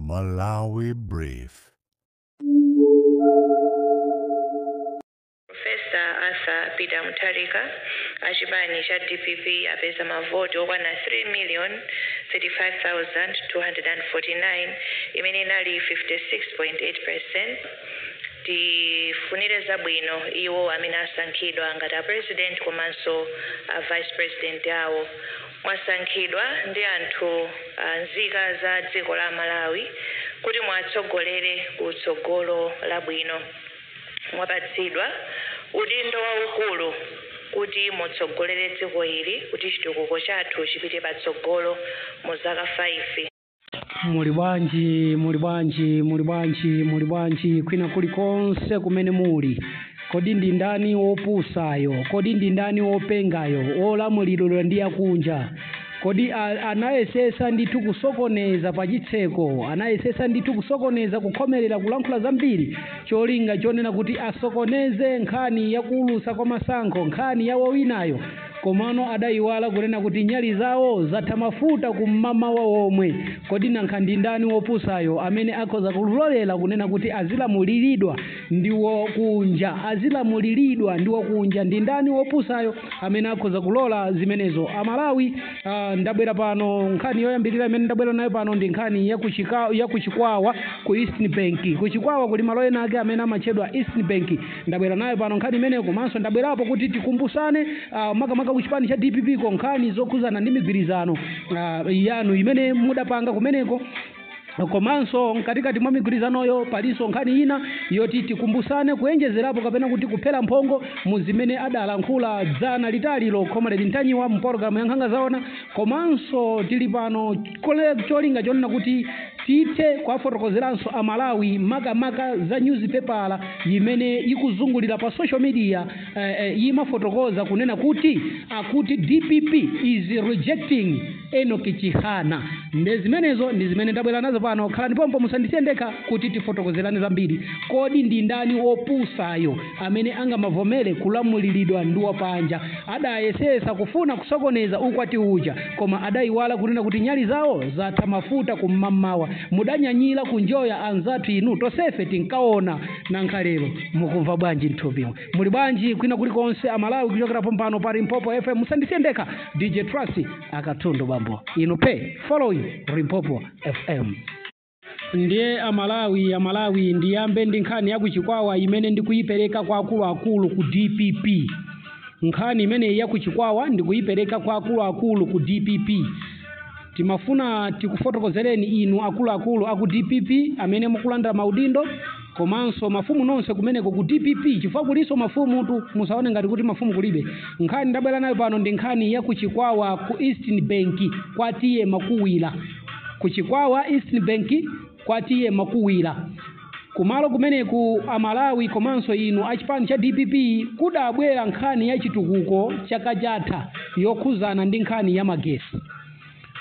Malawi Brief. Professor Arthur Peter Mutharika achipani cha DPP apeza mavoti okwana 3,035,249, imene inali 56.8%. Tifunire zabwino iwo amene asankhidwa ngati a president komanso a vice president awo. Mwasankhidwa ndi anthu, nzika za dziko la Malawi, kuti mwatsogolere kutsogolo labwino. Mwapatsidwa udindo waukulu kuti mutsogolere dziko ili kuti chitukuko chathu chipite patsogolo mu zaka 5. Muli bwanji? Muli bwanji? Muli bwanji? Muli bwanji kwina kulikonse kumene muli? Kodi ndi ndani wopusayo? Kodi ndi ndani wopengayo olamulidwa ndi akunja? Kodi anayesesa ndithu kusokoneza pachitseko, anayesesa ndithu kusokoneza, kukhomerera, kulankhula zambiri, cholinga chonena kuti asokoneze nkhani yakuulutsa kwa masankho, nkhani ya wowinayo. Komano adayiwala kunena kuti nyali zawo zatha mafuta kum'mamawa omwe. Kodi nankha ndi ndani wopusayo amene akhoza kulolera kunena kuti azilamuliridwa ndi wokunja, azilamuliridwa ndi wokunja? Ndi ndani wopusayo amene akhoza kulola zimenezo? Amalawi, ndabwera pano. Nkhani yoyambirira imene ndabwera nayo pano ndi nkhani yakuchikwawa ku Eastern Bank. Kuchikwawa kuli malo ena ake amene amatchedwa Eastern Bank. Ndabwera nayo pano nkhani imeneyo, komanso ndabwerapo kuti tikumbusane, makamaka kuchipani cha DPP ko, nkhani zokhuzana ndi migwirizano yanu imene mudapanga kumeneko. Komanso mkatikati mwa migwirizanoyo palinso nkhani ina yoti tikumbusane, kuyenjezerapo kapena kuti kuphera mphongo mu zimene adalankhula dzana litali Comrade Ntanyiwa mu pologalamu ya Nkhanga Zaona. Komanso tili pano cholinga chonena kuti tithe kuwafotokozeranso Amalawi, makamaka za newspaper imene ikuzungulira pa social media, imafotokoza kunena kuti akuti DPP is rejecting Enoch Chihana. Nde zimenezo ndi zimene ndabwera nazo pano. Khalani pompo, musandisiye ndekha kuti tifotokozerane zambiri. Kodi ndi ndani wopusayo amene angamavomere kulamuliridwa ndi wapanja? Adayesesa kufuna kusokoneza ukwati uja, koma adayiwala kunena kuti nyali zawo zatha mafuta kum'mamawa. Mudanyanyira kunjoya anzathu inu, tonsefe tinkaona. Nankha lero mukumva bwanji mthupiwo? Muli bwanji kwina kulikonse Amalawi kuchokera pompano pa Limpopo FM? Musandisiye ndekha. DJ Trust akatundu bambo inu pe following Limpopo FM. Ndiye Amalawi, Amalawi, ndiyambe ndi nkhani yakuchikwawa imene ndikuyipereka kwa akuluakulu ku DPP. Nkhani imeneyi yakuchikwawa ndikuyipereka kwa akuluakulu ku DPP. Timafuna tikufotokozereni inu akuluakulu aku DPP amene mukulandira maudindo, komanso mafumu nonse kumeneko ku DPP, chifukwa kulinso mafumu tu, musaone ngati kuti mafumu kulibe. Nkhani ndabwera nayo pano ndi nkhani yakuchikwawa ku Eastern Bank kwa T/A Makuwira. Kuchikwawa Eastern Bank kwa T/A Makuwira, kumalo kumeneku, Amalawi komanso inu achipani cha DPP, kudabwera nkhani ya chitukuko chaka chatha yokhuzana ndi nkhani ya magesi.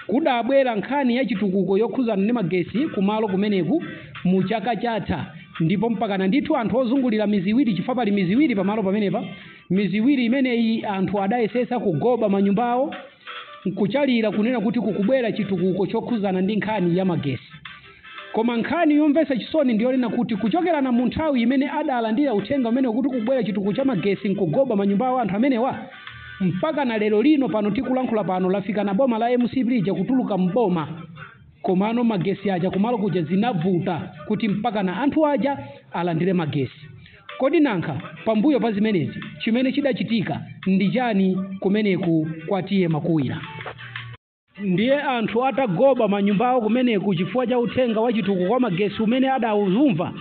Kudabwera nkhani ya chitukuko yokhuzana ndi magesi kumalo kumeneku mu chaka chatha, ndipo mpakana ndithu anthu ozungulira mizi iwiri, chifukwa pali mizi iwiri pamalo pamenepa, mizi iwiri imeneyi anthu adayesesa kugoba manyumba awo nkuchalira kunena kuti kukubwera chitukuko chokhuzana ndi nkhani ya magesi. Koma nkhani yomvetsa chisoni ndiyonena kuti kuchokerana mu nthawi imene adalandira uthenga umene kuti kukubwera chitukuko cha magesi nkugoba manyumba awo anthu amenewa, mpaka na lero lino pano tikulankhula pano, lafika na boma la MCP lija kutuluka mboma, komano magesi aja kumalo kuja zinavuta kuti mpaka na anthu aja alandire magesi. Kodi nankha pambuyo pa zimenezi chimene chidachitika ndi chani kumeneku kwa T/A Makuwira? Ndiye anthu atagoba manyumba awo kumeneku chifukwa cha uthenga wa chitukuko kwa magesi umene adawumva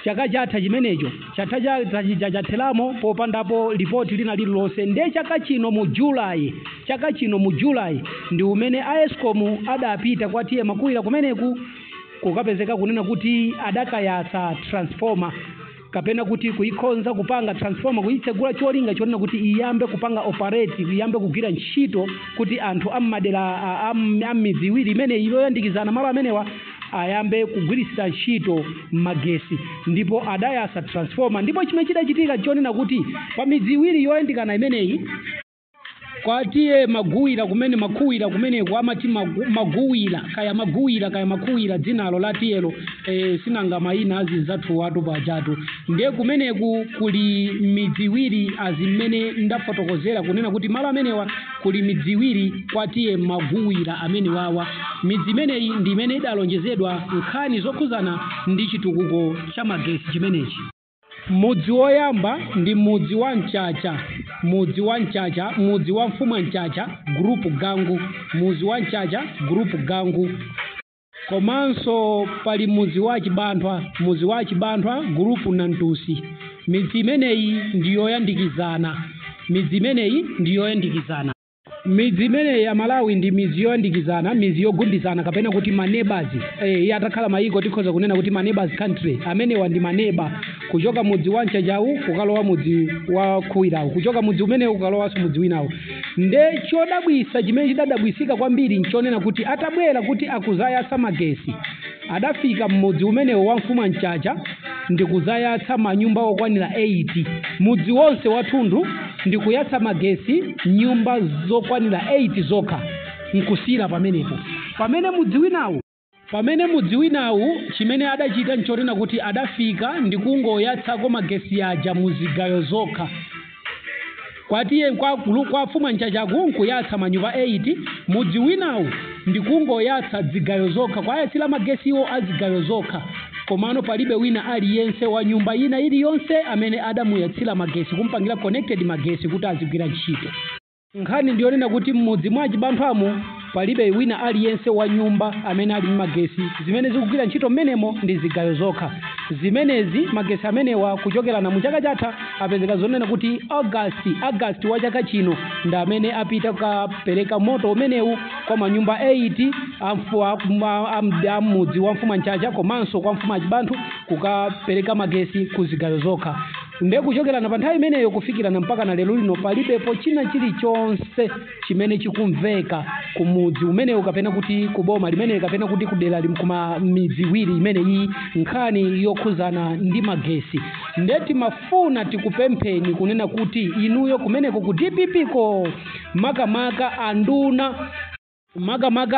chaka chatha chimenecho, chatha chija chatheramo popandapo lipoti lina lililonse. Ndiye chaka chino mu Julayi, chaka chino mu Julayi ndi umene a ESCOM adapita kwa T/A Makuwira kumeneku, kukapezeka kunena kuti adakayatsa transformer, kapena kuti kuikonza, kupanga transformer, kuitsegula, cholinga chonena kuti iyambe kupanga operate, iyambe kugwira ntchito, kuti anthu ammadera am'midzi iwiri imene yoyandikizana malo amenewa ayambe kugwirisira ntchito magesi. Ndipo adayasa transformer, ndipo chimene chidachitika chonena kuti pa midzi iwiri yoyandikana imeneyi, Kwa T/A Maguwira kumene, Makhuwira kumeneko amati Maguwira, kaya Maguwira kaya Makhuwira, dzinalo la T/Alo, sinanga mayina azinzathu watu pajatu. Ndiye kumeneku kuli midzi iwiri, azimene ndafotokozera kunena kuti malo amenewa kuli midzi iwiri kwa T/A Maguwira amene wawa. Midzi imeneyi ndi imene idalonjezedwa nkhani zokhuzana ndi chitukuko cha magesi chimenechi. Mudzi woyamba ndi mudzi wa Mchacha, mudzi wa Mchacha, mudzi wa mfumu Mchacha group Gangu, mudzi wa Mchacha group Gangu. Komanso pali mudzi wa Chibanthwa, mudzi wa Chibanthwa group Nantusi. Midzi imeneyi ndiyoyandikizana, midzi imeneyi ndiyoyandikizana. Midzi imeneyi ya Malawi ndi midzi yoyandikizana, midzi yogundizana, kapena kuti maneighbors. Iye atakhala mayiko tikhoza kunena kuti maneighbors country. Amenewa ndi maneighbor, kuchoka mudzi wa Mchachawu kukalowa mudzi wa Khuwirawu, kuchoka mudzi umenewu kukalowanso mudzi winawu. Nde chodabwisa chimene chidadabwisika kwambiri nchonena kuti atabwera kuti akuzayatsa magesi, adafika mmudzi umenewu wa mfumu Mchacha ndi kuzayatsa manyumba okwanira 8, mudzi wonse wathunthu ndi kuyatsa magesi nyumba zokwanira 8 zokha, nkusiyira pamenepo. Pamene mudzi winawu chimene adachita nchonena kuti adafika ndi kungoyatsako magesi aja muzigayo zokha. Kwa T/A kwa mfumu Mchachaku nkuyatsa manyumba 8, mudzi winawu ndi kungoyatsa zigayo zokha, kwayatsira magesiwo azigayo zokha. Komano palibe wina aliyense wa nyumba ina iliyonse amene adamuyatsira magesi, kumpangira connected magesi kuti azigwira ntchito. Nkhani ndiyonena kuti mmudzi mwa Chibanthwamo palibe wina aliyense wa nyumba amene ali ndi magesi. Zimene zikugwira ntchito mmenemo ndi zigayo zokha zimenezi. Magesi amenewa kuchokerana mu chaka chatha apezeka zonena kuti August wa chaka chino ndi amene apita kukapereka moto umenewu kwa manyumba 8 a mudzi wa mfumu Mchacha komanso kwa mfumu Achibanthu, kukapereka magesi ku zigayo zokha. Nde kuchokerana pa nthawi imeneyo kufikirana mpaka na lero lino palibepo china chilichonse chimene chikumveka ku mudzi umenewu, kapena kuti ku boma limeneyi, kapena kuti kudera kuma midzi iwiri imeneyi, nkhani yokhuzana ndi magesi. Nde timafuna tikupempheni kunena kuti inuyo kumeneko ku DPP ko, makamaka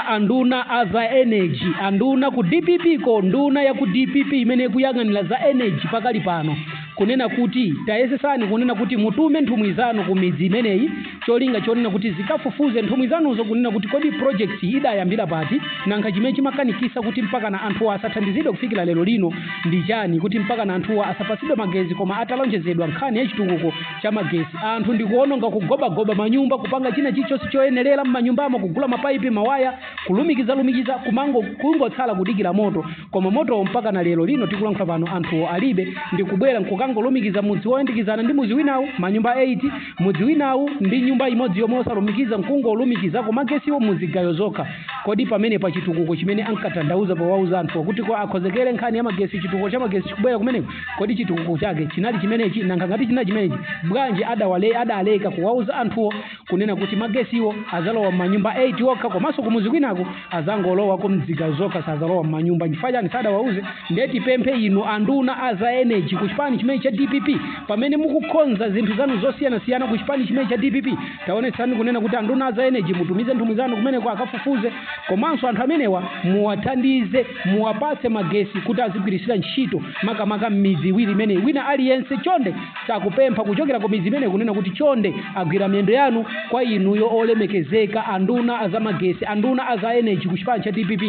anduna a za energy, anduna ku DPP ko, nduna ya ku DPP imene ikuyang'anira za energy pakali pano, kunena kuti tayesesani kunena kuti mutume nthumwi zanu ku midzi imeneyi, cholinga chonena kuti zikafufuze nthumwi zanuzo kunena kuti kodi project idayambira pati, nanga chimene chimakanikisa kuti mpaka na anthuwa asathandizidwe kufikira lero lino ndi chani, kuti mpaka na anthuwa asapatsidwe magesi koma atalonjezedwa nkhani ya chitukuko cha magesi. Anthu ndikuononga, kugobagoba manyumba, kupanga china chilichonse choyenerera m'manyumbamo, kugula mapaipi, mawaya, kulumikiza-lumikiza, kumango kungotsala kudikira moto, koma motowo mpaka na lero lino tikulankhula pano anthuwo alibe. Ndikubwera nkukangolumikiza mudzi woyandikizana ndi mudzi winawu manyumba 8, mudzi winawu ndi nyumba imodzi yomwe osalumikiza, nkungolumikizako magesiwo muzigayo zokha. Kodi pamene pa chitukuko chimene ankatanthauza powauza anthuwa kuti ko akhozekere nkhani ya magesi, chitukuko cha magesi chikubwera kumeneko, kodi chitukuko chake chinali chimenechi? Nanga ngati chinali chimenechi, bwanji adaleka kuwauza anthuwo kunena kuti magesiwo azalowa m'manyumba 8 okha, komanso kumuzi kwinako azangolowa kumzigayo zokha, sazalowa m'manyumba? Chifukwa chani sadawauze? Ndiye tipemphe inu anduna a za energy ku chipani chimene cha DPP, pamene mukukonza zinthu zanu zosiyanasiyana ku chipani chimene cha DPP, taonetsani kunena kuti anduna a za energy mutumize nthumwi zanu kumeneko akafufuze, komanso anthu amenewa muwathandize, muwapatse magesi kuti azigwirisira ntchito, makamaka m'midzi iwiri imeneyi. Wina aliyense chonde takupempha kuchokera ku midzi imeneyi kunena kuti chonde agwira miyendo yanu kwa inuyo olemekezeka anduna azamagesi, anduna aza energy ku chipani cha DPP,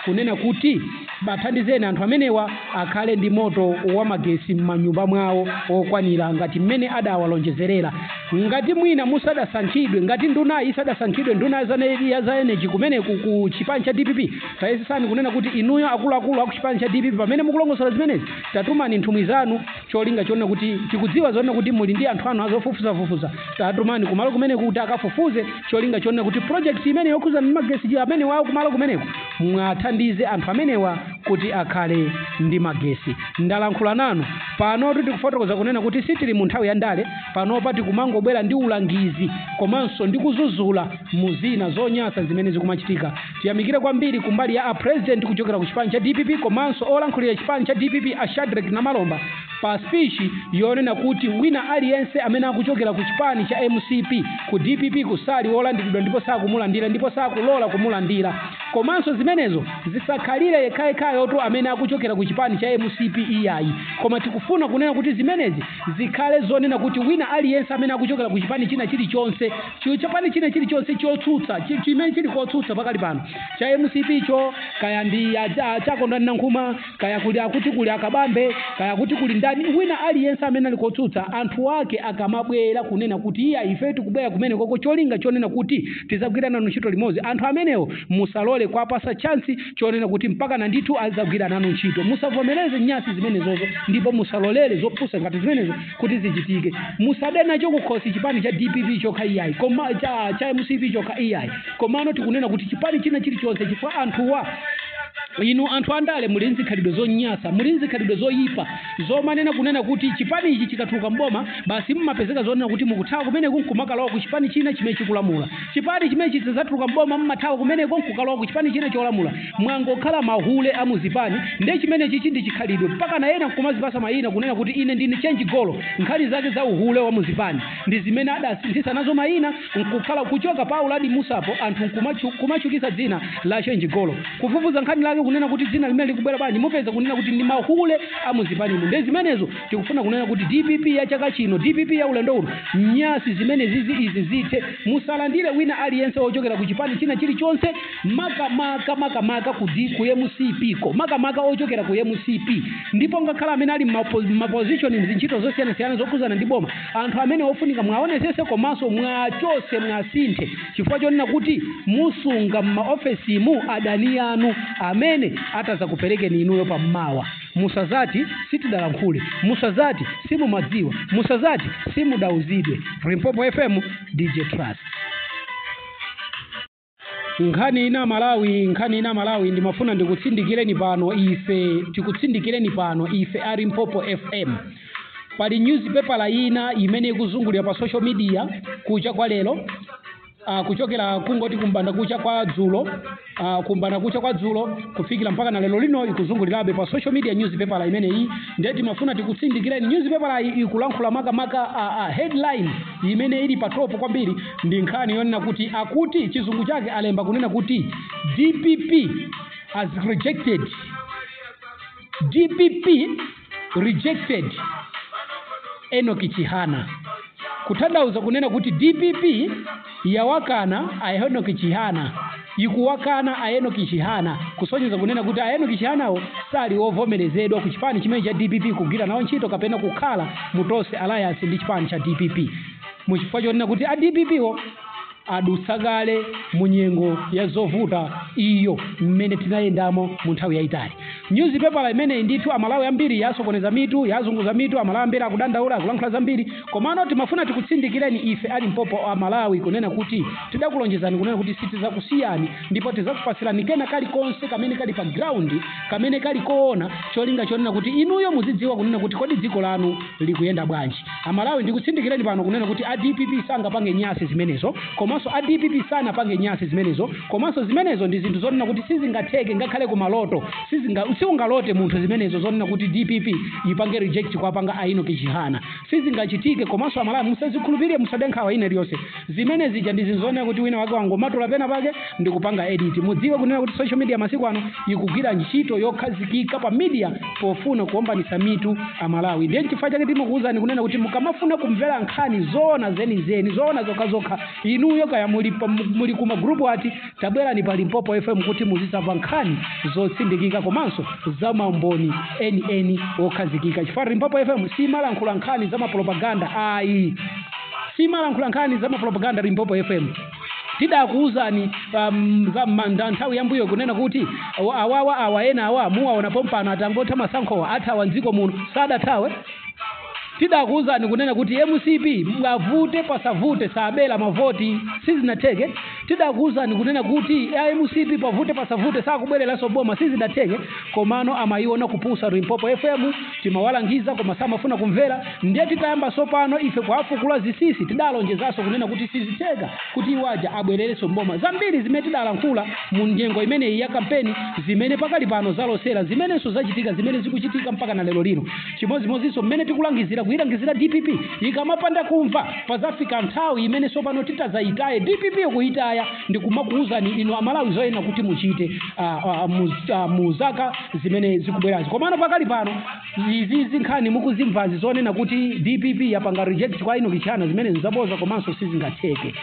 kunena kuti bathandizeni anthu amenewa akhale ndi moto wa magesi m'manyumba mwawo okwanira ngati mmene adawalonjezerera. Ngati mwina musadasankhidwe, ngati ndunayi isadasankhidwe, nduna ya za energy kumeneku ku chipani cha DPP, tayesesani kunena kuti inuyo akuluakulu aku chipani cha DPP, pamene mukulongosola zimenezi, tatumani nthumwi zanu, cholinga chonena kuti tikudziwa zonena kuti muli ndi anthu anu azofufuzafufuza. Tatumani kumalo kumeneku kuti akafufuze, cholinga chonena kuti project imene yokhuzana ndi magesi amene wawo kumalo kumeneko mwathandize anthu amenewa kuti akhale ndi magesi. Ndalankhula nanu pano, tikufotokoza kunena kuti sitili mu nthawi ya ndale panopa, tikumangobwera ndi ulangizi komanso ndi kuzuzula mu zina zonyasa zimene zikumachitika. Tiyamikire kwambiri kumbali ya a president kuchokera ku chipani cha DPP komanso olankhulira chipani cha DPP a Shadrack Namalomba. Pa speech yonena kuti wina aliyense amene akuchokera ku chipani cha MCP ku DPP kusali wolandiridwa, ndipo sakumulandira ndipo sakulola kumulandira. Komanso zimenezo zisakhalire yekhayekhayotu amene akuchokera ku chipani cha MCP iyayi, koma tikufuna kunena kuti zimenezi zikhale zonena kuti wina aliyense amene akuchokera ku chipani china chilichonse, chipani china chilichonse chotsutsa, chimene chili kotsutsa pakali pano, cha MCP cho, kaya ndi chakondwani Nankhumwa, kaya kuli akuti kuli akabambe, kaya kuti kuli ndani, wina aliyense amene ali kotsutsa, anthu ake akamabwera kunena kuti iya, ife tikubwera kumene koko cholinga chonena kuti tizagwira nanu ntchito limodzi, anthu amenewo musalole kuwapasa chance chonena kuti mpaka na ndithu azagwira nanu ntchito. Musavomereze nyasi zimenezozo ndipo musalolere zopusa ngati zimenezo kuti zichitike. Musade nacho kukhosi chipani cha DPP chokha iyayi, koma cha MCP chokha iyayi, komano tikunena kuti chipani china chilichonse, chifukwa anthuwa, inu anthu andale, muli nzikhalidwe zonyasa, muli nzikhalidwe zoyipa zomanena kunena kuti chipani ichi chikatuluka mboma basi mmapezeka zonena kuti mukuthawa kumeneko nkumakalowa ku chipani china chimene chikulamula. Chipani chimene chidzatuluka mboma, mmathawa kumeneko nkukalowa ku chipani china cholamula. Mwangokhala mahule amuzipani. Ndiye chimene chichi ndi chikhalidwe, mpaka na ena nkumazipasa mayina kunena kuti ine ndine change golo. Nkhani zake za uhule wa muzipani ndi zimene adasinthisa nazo mayina, nkukhala kuchoka pa Uladi Musapo, anthu kumachukisa dzina la change golo. Kufufuza nkhani lake kunena kuti dzina limene likubwera bwanji, mupeza kunena kuti ndi mahule amuzipanimu. Ndi zimenezo tikufuna kunena kuti DPP ya chaka chino, DPP ya ulendo uno, nyasi zimene zizi izi zithe. Musalandire wina aliyense wochokera ku chipani china chilichonse, makamaka makamaka ku MCP ko, makamaka ochokera ku MCP. Ndipo ngakhala amene ali maposition mzintchito zosiyanasiyana zokhuzana ndi boma, anthu amene ofunika mwaonesese komanso mwachose, mwasinthe, chifukwa chonena kuti musunga m'maofesimu adani anu amene atazakuperekeni inuyo pammawa. Musazati sitidalankhule, musazati simumadziwa, musazati simudauzidwe. Limpopo FM, DJ Trust. Nkhani ina Malawi, nkhani ina Malawi, ndimafuna ndikutsindikireni pano, ife tikutsindikireni pano ife a Limpopo FM. Pali newspaper ina imene ikuzungulira pa social media kucha kwa lero, kuchokera kungoti kumbanda kucha kwa dzulo, kumbanda kucha kwa dzulo kufikira mpaka na lero lino ikuzungulirabe pa social media newspaper imeneyi. Ndiye timafuna tikutsindikireni newspaper iyi ikulankhula makamaka, headline imene ili pa top kwambiri ndi nkhani yonena kuti, akuti chizungu chake alemba kunena kuti DPP has rejected, DPP rejected Enoch Chihana, kutanthauza kunena kuti DPP yawakana a Enoch Chihana, ikuwakana a Enoch Chihana, kusonyeza kunena kuti a Enoch Chihanawo sali wovomerezedwa ku chipani chimene cha DPP kugwira nawo ntchito kapena kukhala mu Tonse Alliance ndi chipani cha DPP, muchifukwa chonena kuti a DPP wo adutsa kale mu nyengo ya zovuta iyo mmene tinayendamo mu nthawi yayitali. Newspaper imeneyi ndithu Amalawi ambiri yasokoneza mitu, yazunguza mitu. Amalawi ambiri akudandaula, akulankhula zambiri, komano timafuna tikutsindikireni ife a Limpopo Amalawi kunena kuti tidakulonjezani kunena kuti sitizakusiyani ndipo tizakupatsirani kena kalikonse kamene kali pa ground, kamene kali koona, cholinga chonena kuti inuyo muzidziwa kunena kuti kodi dziko lanu likuyenda bwanji. Amalawi, ndikutsindikireni pano kunena kuti a DPP sangapange nyasi zimenezo, komanso a DPP sanapange nyasi zimenezo, komanso zimenezo ndi zinthu zonena kuti sizingatheke ngakhale kumaloto. Siungalote munthu zimenezo zonena kuti DPP ipange reject kwapanga a Enoch Chihana, sizingachitike. Komanso Amalawi, musazikhulupirire, musade nkhawa ina iliyonse. Zimene zija ndi zinthu zonena kuti wina wake wangomatula pena pake ndikupanga edit. Mudziwe kunena kuti social media masiku ano ikugwira ntchito yokhazikika pa media pofuna kuwombanisa mitu Amalawi. Ndiye chifukwa chake timakuwuzani kunena kuti mukamafuna kumvera nkhani zoona zenizeni, zoona zokhazokha, inuyo kaya muli kuma group ati, tabwerani pa Limpopo FM kuti muzizamva nkhani zotsindikika komanso za maumboni enieni okhazikika, chifukwa Limpopo FM simalankhula nkhani za mapropaganda ayi, simalankhula nkhani za mapropaganda Limpopo FM. Tidakuwuzani za nthawi yambuyo kunena kuti awawa awa ena awa muwaona pompano atangotha masankhowa athawa mdziko muno, sadathawe. Tidakuwuzani kunena kuti MCP avute pasavute sabela mavoti, sizinatheke. Tidakuwuzani kunena kuti MCP pavute pasavute sakubwereranso boma, sizidatheke. Komano amayiona kupusa Limpopo FM, timawalangiza koma samafuna kumvera. Ndiye titayamba sopano ife kuafukula zisisi, tidalonjezanso kunena kuti sizitheka kuti iwaja abwererenso mboma. Zambiri zimene tidalankhula mu nyengo imeneyi ya kampeni, zimene pakali pano zalosera, zimenenso zachitika, zimene zikuchitika mpaka na lero lino. Chimodzimodzinso mmene tikulangizira kuyilangizira DPP, ikamapanda kumva, pazafika nthawi imene sopano titazayitaye DPP, kuyitaya ndikumakuwuzani inu Amalawi zoyena kuti muchite mu zaka zimene zikubwerazi. Komano pakali pano izizi nkhani mukuzimvazi zonena kuti DPP yapanga reject kwa Enoch Chihana, zimene zizaboza komanso sizingatheke.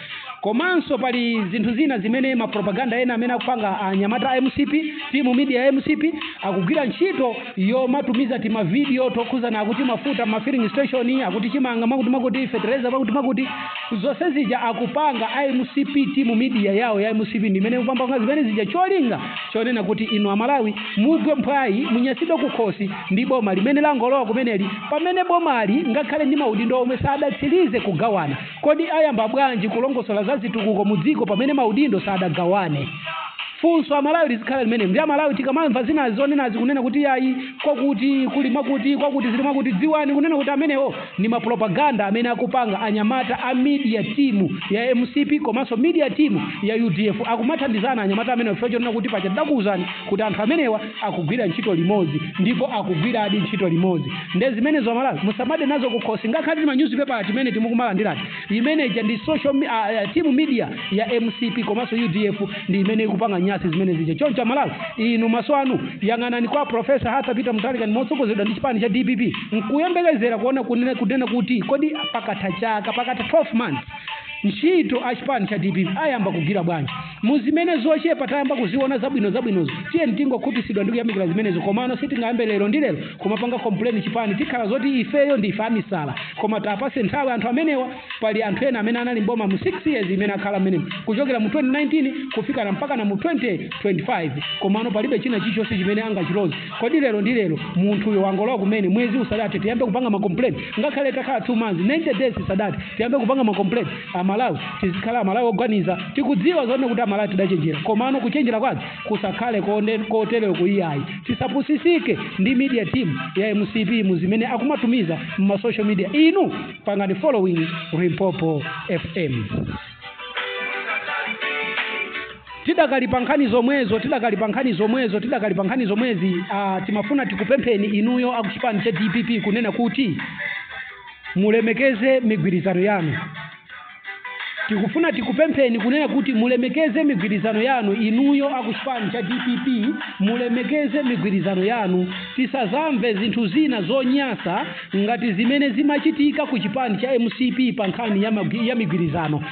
Komanso pali zinthu zina zimene mapropaganda ena amene akupanga anyamata a MCP, team media ya MCP, akugwira ntchito yomatumiza timavidiyo tokhuzana akuti mafuta ma filling station, akuti chimanga makuti makuti, fertilizer makuti makuti. Zonse zija akupanga a MCP, team media yawo ya MCP ndimene kupamba zimene zija, cholinga chonena kuti inu Amalawi mugwe mphwayi, munyasidwe kukhosi ndi boma limene langolowa kumeneli, pamene bomali ngakhale ndi maudindo omwe sadatsirize kugawana. Kodi ayamba bwanji kulongosola za zitukuko mu dziko pamene maudindo sadagawane? Funso Amalawi lizikhala limene. Ndi Amalawi tikamamva zina zonenazi kunena kuti ayi, kwakuti kuli mwakuti, kwakuti zili mwakuti, dziwani kunena kuti amenewo ni mapropaganda amene akupanga anyamata a media team ya MCP komanso media team ya UDF. Akumathandizana anyamata amenewo, chifukwa chonena kuti paja tidakuwuzani kuti anthu amenewa akugwira ntchito limodzi, ndipo akugwiradi ntchito limodzi. Nde zimenezo Amalawi musamade nazo kukhosi, ngakhale ma newspaper timene timukumalandirani, imeneja ndi social team media ya MCP komanso UDF ndi imene ikupanga nyasi zimene zija. Choncho Amalawi inu maso anu yang'anani kwa Professor Arthur Peter Mutharika motsogozedwa ndi chipani cha DPP, nkuyembekezera kuona kunena kuti kodi pakatha chaka, pakatha 12 months, ntchito a chipani cha DPP ayamba kugwira bwanji. Muzimene zochepa tayamba kuziona zabwino zabwinozo, tiye tingokhutitsidwa ndi kuyamikira zimenezo. Komano sitingayambe lero ndi lero kumapanga complain chipani, tikhala zoti ifeyo ndife amisala. Koma tapase nthawi anthu amenewa. Pali anthu ena amene anali mboma mu 6 years imene akhala mmenemo, kuchokera mu 2019 kufika na mpaka na mu 2025, komano palibe china chilichonse chimene angachiloze. Kodi lero ndi lero munthuyo wangolowa kumene, mwezi usadati, tiyambe kupanga ma complain? Ngakhale takhala 2 months, 90 days isadati, tiyambe kupanga ma complain? Amalawi tizikhala Amalawi oganiza. Tikudziwa zoona kuti Amalawi tidachenjera, komano kuchenjera kwake kusakhale koterero kuiyayi. Tisapusisike ndi media team ya MCP mu zimene akumatumiza mma social media. Inu pangani following Limpopo FM. Tidakali pa nkhani zomwezo, tidakali pa nkhani zomwezo, tidakali pa nkhani zomwezi. Timafuna tikupempheni inuyo akuchipani cha DPP kunena kuti mulemekeze migwirizano yanu. Tikufuna tikupempheni kunena kuti mulemekeze migwirizano yanu. Inuyo akuchipani cha DPP, mulemekeze migwirizano yanu. Tisazamve zinthu zina zonyasa ngati zimene zimachitika ku chipani cha MCP pa nkhani ya migwirizano.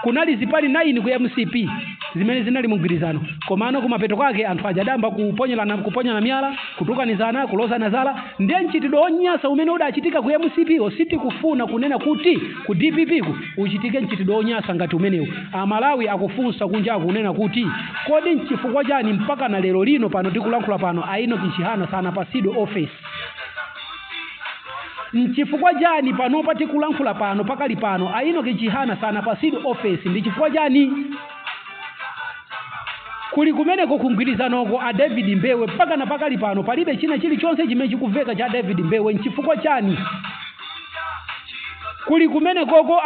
Kunali zipani 9 ku MCP zimene zinali mugwirizano, komano kumapeto kwake anthu aja adamba kuponyerana, kuponyana miyala, kutukanizana, kulozana zala. Ndiye mchitidwe wonyasa umene udachitika ku MCP o, sitikufuna kunena kuti ku DPP ku uchitike mchitidwe wonyasa ngati umenewu. Amalawi akufunsa kunjaku kunena kuti kodi nchifukwa chani mpaka na lero lino pano tikulankhula pano a Enoch Chihana sanapasidwe office? Nchifukwa chani panopa tikulankhula pano, pakali pano, a Enoch Chihana sanapasidwe office? Ndi chifukwa chani? Kuli kumeneko kugwirizanoko a David Mbewe, mpaka na pakali pano palibe china chilichonse chimene chikumveka cha David Mbewe. Nchifukwa chani? Kuli kumenekoko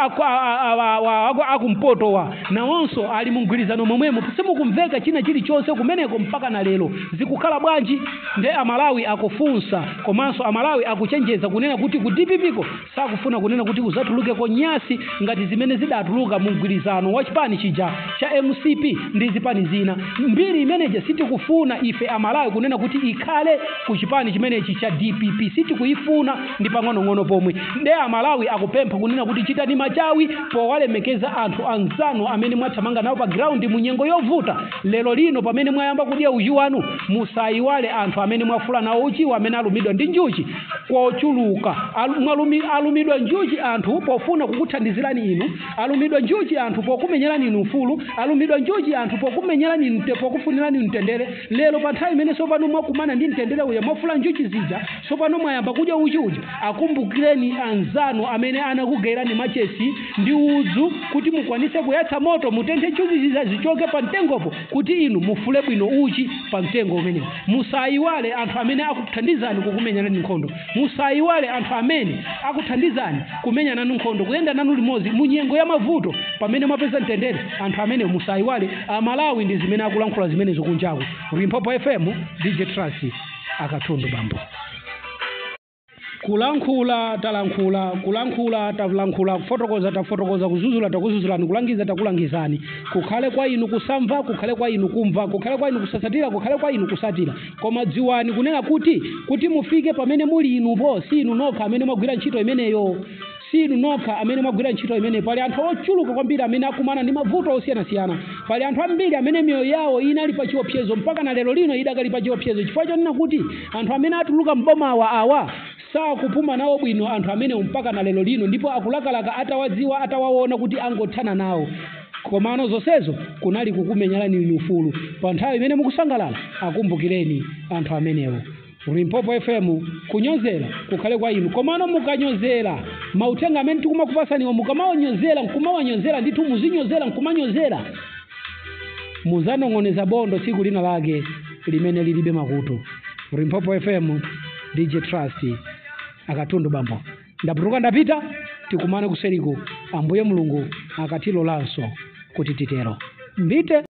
akumpotowa nawonso ali mugwirizano momwemo, simukumveka china chilichonse kumeneko mpaka na lero. Zikukhala bwanji? Nde Amalawi akufunsa, komanso Amalawi akuchenjeza kunena kuti ku DPP ko sakufuna kunena kuti kuzatulukeko nyasi ngati zimene zidatuluka mu mgwirizano wa chipani chija cha MCP ndi zipani zina. Mbiri imeneja sitikufuna ife Amalawi kunena kuti ikhale ku chipani chimenechi cha DPP, sitikuyifuna ndi pang'onong'ono pomwe. Nde Amalawi akupempha kunena kuti chitani machawi powalemekeza anthu anzanu amene mwathamanga nawo pa ground mu nyengo yovuta. Lero lino pamene mwayamba kudya uchi wanu, musayiwale anthu amene mwafula nawo uchiwo, amene alumidwa ndi njuchi kochuluka. Alumidwa njuchi anthu pofuna kukuthandizirani inu, alumidwa njuchi anthu pokumenyerani inu ufulu, alumidwa njuchi anthu pokumenyerani inu, pokufunirani inu mtendere. Lero pa nthawi imene tsopano mwakumana ndi mtendere uja, mwafula njuchi zija, tsopano mwayamba kudya uchi uja, akumbukireni anzanu amene Anakugayirani machesi ndi udzu kuti mukwanise kuyatsa moto, mutenthe njuchi zija zichoke pa mtengopo, kuti inu mufule bwino uchi pa mtengo umenewo. Musayiwale anthu amene akuthandizani kukumenyerani nkhondo. Musayiwale anthu amene akuthandizani kumenya nanu nkhondo, kuyenda nanu limodzi mu nyengo ya mavuto, pamene mwapeza mtendere. Anthu amene musayiwale. Amalawi, ndi zimene akulankhula zimenezo kunjaku. Limpopo FM, DJ Trust, akatundu bambo. Kulankhula talankhula, kulankhula talankhula, kufotokoza tafotokoza, kuzuzula takuzuzulani, kulangiza takulangizani. Kukhale kwa inu kusamva, kukhale kwa inu kumva, kukhale kwa inu kusasatira, kukhale kwa inu kusatira. Koma dziwani kunena kuti mufike pamene muli inupo, si inu nokha amene mwagwira ntchito imeneyo, si inu nokha amene mwagwira ntchito imeneyo. Pali anthu ochuluka kwambiri amene akumana ndi mavuto osiyanasiyana. Pali anthu ambiri amene miyoyo yawo inali pa chiopsezo, mpaka na lero lino idakali pa chiopsezo, chifukwa chonena kuti anthu amene atuluka mbomawa awa sakupuma nawo bwino anthu amenewo mpaka na lero lino, ndipo akulakalaka atawadziwa, atawaona kuti angothana nawo. Komano zonsezo kunali kukumenyerani inu ufulu. Pa nthawi imene mukusangalala, akumbukireni anthu amenewo. Limpopo FM, kunyozera kukhale kwa inu. Komano mukanyozera mauthenga amene tikumakupasaniwo, mukamawanyozera nkumawanyozera ndithu, muzinyozera nkumanyozera, muzanong'oneza bondo tsiku lina lake limene lilibe makutu. Limpopo FM, DJ Trust, akatundu bambo. Ndapuluka, ndapita. Tikumane kuseriko, Ambuye Mulungu akatilolanso kuti titero. Mbite.